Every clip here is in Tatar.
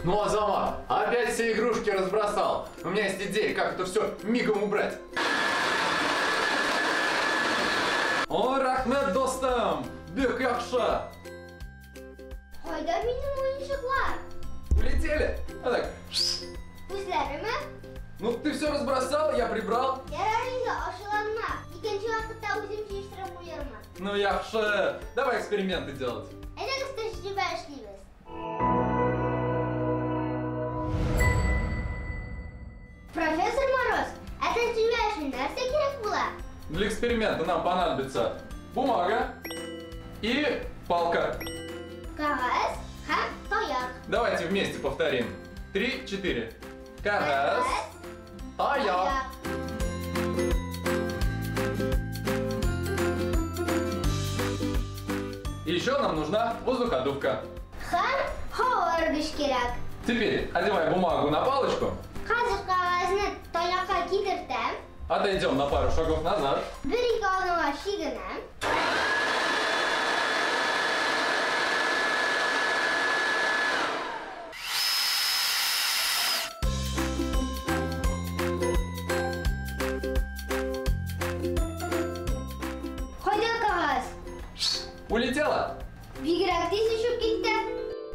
Ну, Азамат, опять все игрушки разбросал. У меня есть идея, как это все мигом убрать. О, рәхмәт, дустым! Бик яхшы! Кайда минем уенчыклар? Улетели? А так. Үзләреме? Ну, ты все разбросал, я прибрал. Ярар инде, ачуланма. Икенче вакытта үзем җыештырып куярмын. Ну, яхшы. Давай эксперименты делать. Әйдәгез тәҗрибә эшлибез. Профессор Мороз, ә тәҗрибә өчен нәрсә кирәк була? Для эксперимента нам понадобится бумага и палка. Кәгазь һәм таяк. Давайте вместе повторим. 3, 4. Кәгазь, таяк. И еще нам нужна воздуходувка. Һәм һава өргеч кирәк. Теперь одевай бумагу на палочку. Хәзер кәгазьне таякка кидертәм. Отойдем на пару шагов назад. Бер-ике адымга чигенәм. Кайда кәгазь? Улетела? Бигрәк тиз очып китте.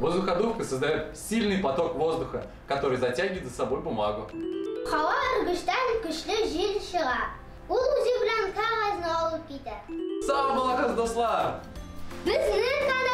Воздуходувка создает сильный поток воздуха, который затягивает за собой бумагу. Һава өргечтән көчле җил чыга. Ул үзе белән кәгазьне алып китә. Сау булыгыз, дуслар! Безнең каналга